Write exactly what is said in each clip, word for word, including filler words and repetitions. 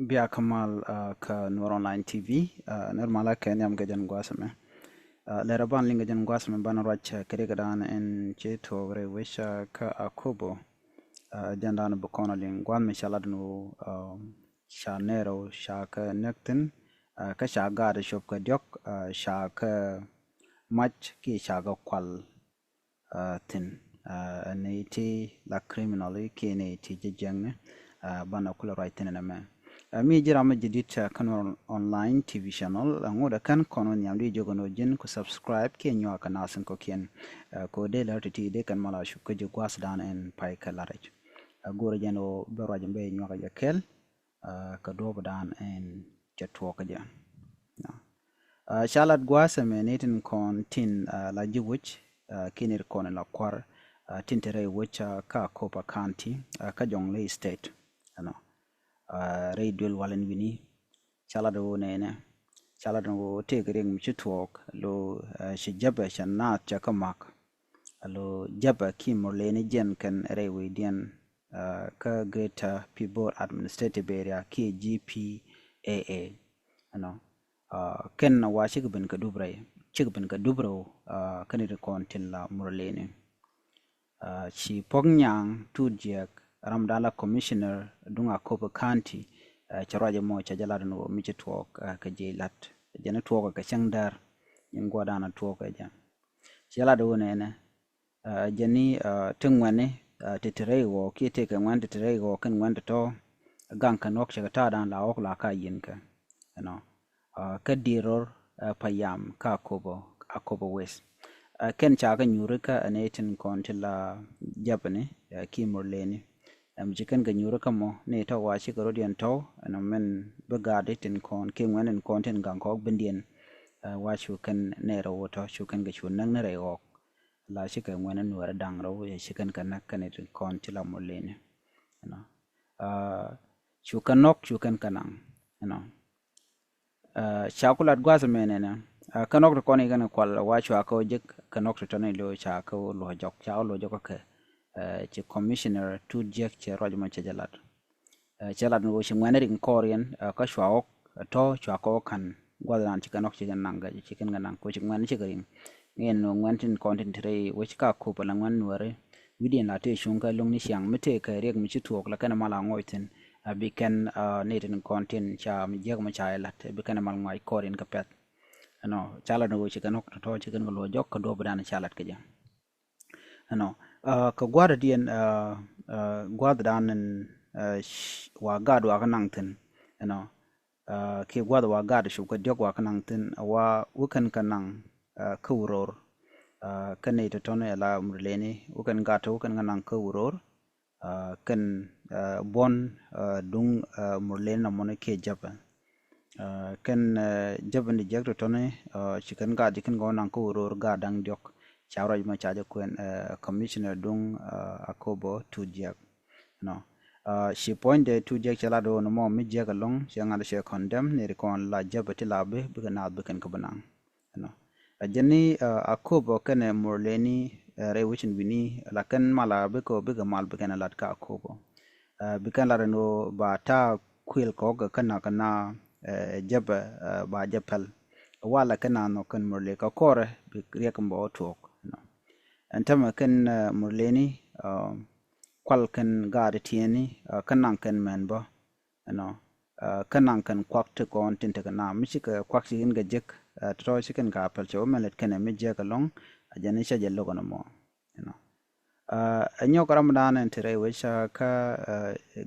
Bia kä mal kä Nuer Online T V. Nuer malä kɛ nhiam kɛ jɛn gua̱a̱th ɛmɛ. Lɛr a ban liŋ kɛ jɛn gua̱a̱th ɛmɛ ban ruac kɛ riɛk dan ɛn ci tuɔɔk rɛy wec kä Akobo. Jɛn dan bi kɔn a liŋ gua̱a̱th mi ca lat ni ɣöö ca nɛɛrɛ ɣöö ca kɛ näk thi̱n, kä ca gaat cop kɛ diɔ̱k, ca kɛ mac kiɛ ca kɛ kual thi̱n. Nɛy ti la criminal kiɛ nɛy ti ji̱ jiäkni, banɛ kulɛ ruac thi̱n ɛn ɛmɛ. Mi ji̱ ram mi ji̱ di̱t kä Nuer Online T V channel, ŋot ɛ kɛn kɔn wä nhiam di jiök ɛn ɣöö ji̱n ku subscribe kiɛ nyuak kɛ naath in kɔ̱kiɛn. Kɛ ɣöö dee lär ti̱ti̱ dee kɛn mal a cop kä ji̱ gua̱a̱th dan ɛn pay kɛ la̱t rɛc. Go̱o̱rä jɛn ɣöö bɛ ruac in bɛ nyuak kɛ jɛ kɛl kɛ duɔ̱ɔ̱p dan ɛn cɛ tuɔɔk kɛ jɛ. Ca lat gua̱a̱th ɛmɛ ni tin kɔn tin la ji̱ wec kiɛ ni ti kɔn in la kua̱r tin te rɛy wec kä Akobo County kä Jonglei State. Ɛnɔ rɛy duël wal in wi̱ni ca lat ɣöö nɛnɛ, ca lat ɣöö tëëkɛ riɛk mi ci tuɔɔk lo ci jäpɛ cɛ naath cɛ kä mak. Lo jäpɛ kiɛ Murleni jiɛn kɛn rɛy wecdiɛn kä Greater Pibor Administrative Area kiɛ G P A A. Ɛnɔ kɛn wa cikɛ ben kɛ dup rɛy, cikɛ ben kɛ dup rɛw kɛn ti kɔn tin la Murleni. Ci Puɔ̱k Nyaŋ Tut Jiɛk, ram dan la commissioner duŋ Akobo County, cɛ ruac ɛmɔ cɛ jɛ lat ni ɣöö mi ci tuɔɔk kɛ ji̱ lat, jɛn ni tuɔɔk kɛ cäŋ däär, nyin guɔ dan a tuɔɔk kɛ jɛ. Cɛ lat ɣöö nɛnɛ jɛn ni ti ŋuɛni ti ti rɛy ɣɔɔ kiɛ tëëkɛ ŋuɛn ti ti rɛy ɣɔɔ kɛn ŋuɛn ti tɔ̱ gaŋ kɛ nuɔ̱k cɛ kɛ ta̱a̱ dan la ɣɔk la ka yiɛn kɛ. Ɛnɔ kä di̱i̱t rɔr payam kä Akobo, Akobo West. Kɛn ca kɛ nyuuri kä ɛn ɛ tin kɔn ti la jäpɛni kiɛ Murleni. Ɛm ci kɛn kɛ nyuuri kä mɔ ni tɔ̱ wa cikɛ rɔ̱diɛn tɔ̱ ɛnɔ mɛn bi gaatdi tin kɔn kiɛ ŋuɛn tin kɔn tin gaŋ kɔk bindiɛn. Wa cu kɛn nɛy rɛw wä tɔ̱ cu kɛn kɛ cu näk ni rɛy ɣɔk. La cikɛ ŋuɛn ni nuɛɛri da̱ŋ rɛw ci kɛn kɛ näk kɛn tin kɔn ti la Murleni. Ɛnɔ cu kɛn nɔk cu kɛn kɛ naŋ. Ɛnɔ ca ku lat gua̱a̱th ɛmɛ nɛnɛ. Kä nɔk ti kɔn ikɛn kual wa cua kä wä jek kä nɔk ti tɔni lo ca kä wä luɔ jɔk ca wä luɔ jɔk kä kɛ. Ci commissioner Tut Jiɛk cɛ ruac mɔ cɛ jɛ lat. Cɛ lat ni wä ci ŋuɛn rik kɔɔriɛn kä cua wä tɔ cua kä wä kan gua̱a̱th ran ci kɛ nɔk ci kɛ naŋ ci kɛn kɛ naŋ ko ci ŋuɛn ci kɛ riŋ. Ŋiɛn ŋuɛn tin kɔn tin ti rɛy wec kä Akobo la ŋuɛn nuɛri. Wi̱diɛn la tëë cuŋ kɛ lo̱ŋ ni ciaŋ mi tëë kɛ riɛk mi ci thuɔɔk la kɛn mal a ŋɔc thi̱n. A bi kɛn ni tin kɔn tin ca mi jiäk mi ca ilat bi kɛn mal ŋɔc kɔɔr in kɛ pɛth. Ɛnɔ ca la ni ɣöö ci kɛn ɣɔk tɔ̱tɔ̱ ci kɛn kɛ luɔ̱c jɔk kɛ duɔ̱ɔ̱p dan ca lat kɛ jɛ. Ɛnɔ kɛ gua̱a̱th diɛn gua̱a̱th dan in wa gaat wa kɛ naŋ thi̱n. Ɛnɔ kiɛ gua̱a̱th wa gaat cop kɛ diɔ̱k wa kɛ naŋ thi̱n wa wä kɛn kɛ naŋ kä wuror. Kä nɛy tɔ̱tɔ̱ni ala Murleni wä kɛn gaat tɔ wä kɛn kɛ naŋ kä wuror. Kɛn buɔ̱n duŋ Murleni na mɔni kiɛ jäpɛ. Kɛn jäpɛ ni jiɛk tɔ̱tɔ̱ni ci kɛn gaat ci kɛn kɛ wä naŋ kä wuror gaat da̱ŋ diɔ̱k. Ca ruac mɔ ca jɛ kuɛn commissioner duŋ Akobo Tut Jiɛk. Ɛnɔ ci puɔ̱nydɛ Tut Jiɛk cɛ lat ɣöö ni mɔ mi jiɛk ɛlɔ̱ŋ cɛ ŋa̱t cɛ condemn ni ri kɔn la jäpɛ ti la bi bikɛ naath bi kɛn kɛ bi naŋ. Ɛnɔ a jɛn ni Akobo kɛnɛ Murleni rɛy wecin wi̱ni la kɛn mal a bikɛ bikɛ mal bi kɛn lat kä Akobo. Bi kɛn lat ɛn ɣöö ba ta̱a̱ kuël kɔk kä nak na jäpɛ ba jɛ pɛl. Wala kɛn na nhɔk kɛn Murle kɛ kɔrɛ bi riɛk in bä wä tuɔɔk. Ɛnɔ ɛn tämɛ kɛn Murleni kual kɛn gaat tiɛni kä naŋ kɛn mɛn bä. Ɛnɔ kä naŋ kɛn kuak ti kɔn tin tekɛ na mi cikɛ kuak ci in kɛ jek tɔ̱tɔ̱ ci kɛn ka pɛl cɛ wä mɛn lɛt kɛnɛ mi jiɛk ɛlɔ̱ŋ. A jɛn i̱ cɛ jɛ lo̱k ɛn ɛmɔ. Ɛnɔ ɛ nyɔk ramdan ɛn ti rɛy wec kä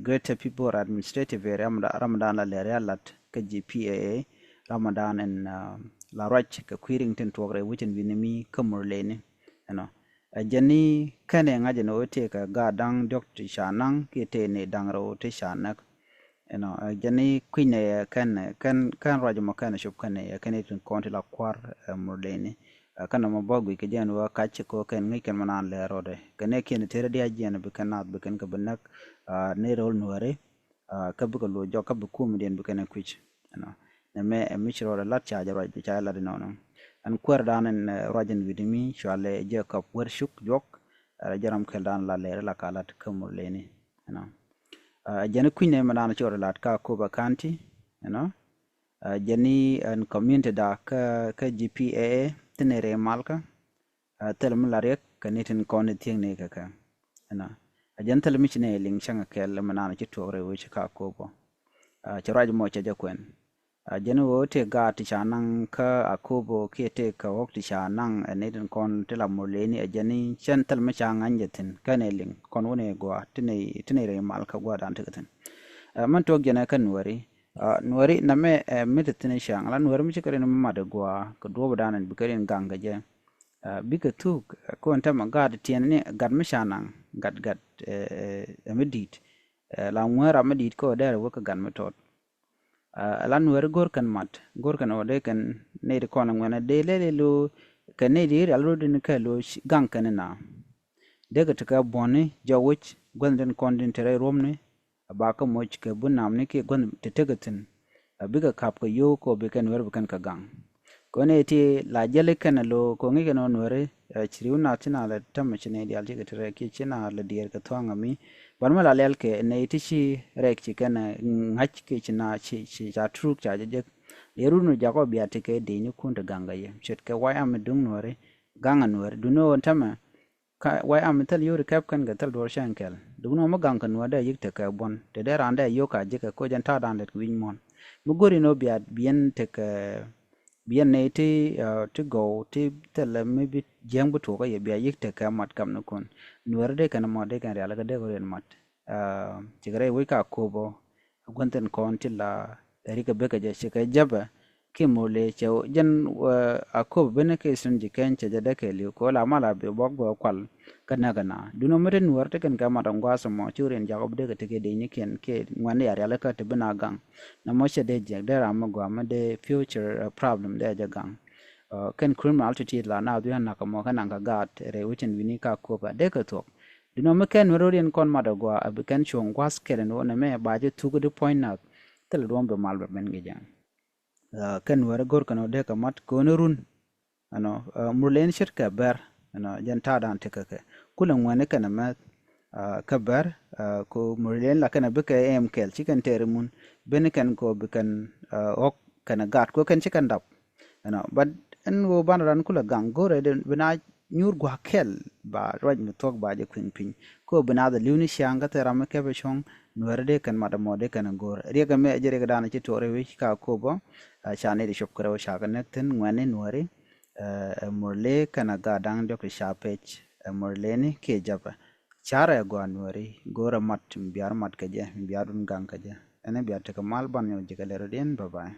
Greater Pibor Administrative Area, ramdan la lɛr ya lat kä G P A A, ramdan ɛn la ruac kɛ kui̱ riŋ tin tuɔɔk rɛy wec ɛn wi̱ni mi kä Murleni. Ɛnɔ ɛ jɛn i̱ kɛnɛ ŋa̱c ɛn ɣöö tëë kɛ gaat da̱ŋ diɔ̱k ti ca naŋ kiɛ tëë ni da̱ŋ rɛw ti ca näk. Ɛnɔ ɛ jɛn i̱ kui̱nɛ yɛ kɛn kɛn kɛn ruac mɔ kɛn cop kɛn yɛ kɛn i̱ tin kɔn ti la kua̱r ɛ Murleni. Ɛ kɛn mɔ bä guic kɛ jɛn wä kac ci kɔ kɛn ŋi̱c kɛn mɔ naan lɛ rɔɔdɛ kɛn ɛ kiɛn tëë rɛ diac jiɛn bi kɛn naath bi kɛn kɛ bi näk. Ni rɛwl nuääri kä bikɛ lo̱c jɔk kä bi kumdiɛn bi kɛn ɛ kui̱c. Ɛnɔ nɛ mɛ ɛ mi ci rɔɔdɛ lat ca jɛ ruac bi ca jɛ lat inɔnɔ. Ɛn kuäärdan ɛn ruac ɛn wi̱dimi cualɛ jɛ kap wär cuk juɔk. Ɛ jɛ ram kɛl dan la lɛr la ka lat kä Murleni. Ɛnɔ Ɛ jɛn kui̱n nɛ mɛ dan cɔr lat ka Akobo County, you know. Ɛ jɛn ni ɛn community da kä kä G P A A ti nɛ rɛ malkä. Ɛ thil mi la riɛk kɛ ni tin kɔn ni thiek ni kɛ kɛ, you know. Ɛ jɛn thil mi ci nɛ liŋ cäŋ kɛl mɛ dan ci tuɔk rɛ wec ka Akobo. Ɛ cɛ ruac mɔ cɛ jɛ kuɛn. A jɛn ɣöö tëë gaat ti ca naŋ kä Akobo kiɛ tëë kɛ ɣɔ̱k ti ca naŋ ɛ nɛy tin kɔn ti la Murleni, a jɛn i̱ cɛn thil mi ca ŋa̱ny jɛ thi̱n kɛnɛ liŋ kɔn wunɛ gɔaa ti nɛy ti nɛy rɛy mal kä gua̱a̱r dan tekɛ thi̱n. Ɛ mɛn tuɔk jɛn ɛ kä Nuɛri. Ɛ Nuɛri nɛmɛ ɛ mi te thi̱n cäŋ la Nuɛri mi cikɛ rin mi mat ɛ gɔaa kɛ duɔ̱ɔ̱p dan bi kɛ rin gaŋ kɛ jɛ. Ɛ bikɛ thuk ɛ kɔn tɛmɛ gaat tiɛn ni gat mi ca naŋ gat gat ɛ ɛ mi di̱i̱t. Ɛ la ŋuɛɛr ram mi di̱i̱t kɛ ɣöö dɛrɛ wek kɛ gat mi tɔt. Ɛ la Nuɛri go̱r kɛn mat go̱r kɛn ɣöö dee kɛn nɛy ti kɔn ŋuɛnɛ dee lɛl ilo kɛ nɛy ti rial rot in kɛ lo gaŋ kɛn ina. Dee kɛ tekɛ buɔ̱ni jɔk wic guäthni tin kɔn tin te rɛy ruɔ̱mni. A ba kä moc kɛ bi namni kiɛ guäthni te tekɛ thi̱n. A bikɛ kap kɛ yio̱w kɛ ɣöö bi kɛn Nuɛri bi kɛn kɛ gaŋ. Kɔn ëë ti la jäli kɛn ɛ lo̱o̱ kɛ ŋi̱c kɛn ɔ Nuɛri. Ɛ ci riw na ci na lɛ tämɛ ci nɛy diaal cikɛ ti rɛk kiɛ ci na lɛ diɛɛr kɛ thua̱a̱ŋ ami. Ban mi la lɛl kɛ nɛy ti ci rɛk ci kɛn ɛ ŋa̱c kiɛ ci na ci ci ca truk ca jɛ jek. Liɛ run mi jakɔ bia ti kɛ dec ni kun ti gaŋ kɛ yɛ ce̱tkɛ way am mi duŋ Nuɛri. Gaŋ ɛ Nuɛri duŋni ɣöö tämɛ. Ka way am mi thil yori kɛp kɛn kɛ thil duɔr cɛn kɛl. Duŋni ɣöö mi gaŋ kɛ Nuɛri dee yik tekɛ buɔ̱n te dee raan dee yok a jikɛ koc ɛn ta̱a̱ dan lɛt kɛ wi̱c muɔ̱n. Mi go̱ri ni ɣöö bia biɛn tekɛ biɛn nɛy ti ti gɔw ti thilɛ mi bi jiäŋ bi tuɔkä yɛ bia yik tekɛ mat kam ni kun. Nuɛri dee kɛn mɔ dee kɛn rialikä dee kɛ riɛn mat. Cikɛ rɛy wec ka Akobo guänthin kɔn ti la rikɛ bekɛ jɛ cikɛ jäpɛ. Ki Murle cɛ jɛn Akobo ben kɛ sin ji̱ kɛn cɛ jɛ dee kɛ li̱w kɛ wä la mal a bi bɔk bɛ kual. Kä näk ɛna duno mi ti Nuɛri ti kɛn kɛ mat ɛn gua̱a̱th ɛmɔ ci riɛn jakɔ bi dee kɛ tekɛ dec ni kiɛn kiɛ ŋuɛn ya rialikä ti bi na gaŋ. Nɔmɔ cɛ dee jiɛk dee ram mi gɔaa mi dee future problem dee jɛ gaŋ. Kɛn criminal ti ti la na dhui̱n anak ɛmɔ kɛ naŋ kɛ gaat rɛy wecin wi̱ni ka Akobo a dee kɛ thuɔ̱k. Duno mi kɛn mi rot yɛn kɔn mat ɛ gɔaa a bi kɛn cuɔ̱ŋ gua̱th kɛl ɛn wä nɛmɛ ba jɛ thuk di puɔ̱ny nath. Thilɛ duɔ̱m bi mal bɛ ben kɛ jɛ. Kɛn Nuɛri go̱r kɛn wä dee kɛ mat kɛ wä ni run. Ɛnɔ Murlen ce̱tkɛ bɛr ɛnɔ jɛn ta̱a̱ dan tekɛ kɛ kulɛ ŋuɛni kɛn ɛ mɛth. Kä bɛr ko Murlen la kɛn ɛ bikɛ ɛm kɛl ci kɛn tɛɛri mun beni kɛn ko bi kɛn ɣɔk kɛn ɛ gat ko kɛn ci kɛn dap. Ɛnɔ but ɛn ɣöö banɛ ran kulɛ gaŋ go̱rɛ den bi na nyuur gua̱a̱k kɛl ba ruac mi thuɔ̱k ba jɛ kui̱ŋ piny. Ko bi na dhɛ li̱w ni ciaŋ kä thil ram mi kɛpɛ cuɔ̱ŋ Nuɛri dee kɛn mat ɛmɔ dee kɛn ɛ go̱r riɛk ɛmɛ ɛ jɛ riɛk dan ci tuɔɔk rɛy wi̱c ka Akobo. Ca nɛy ti cop kɛ rɛw ca kɛ näk thi̱n ŋuɛ̈tni Nuɛri. Ɛ Murle kɛnɛ gat da̱ŋ diɔ̱k ti ca pec ɛ Murleni kiɛ Jäpɛ. Carɛ ɛ gɔaa Nuɛri go̱rɛ mat mi biaar mat kɛ jɛ mi biaar dun gaŋ kɛ jɛ. Ɛn ɛ biaar tekɛ mal ban nyɔk ji̱ kɛ lɛr rɔ̱diɛn bye bye.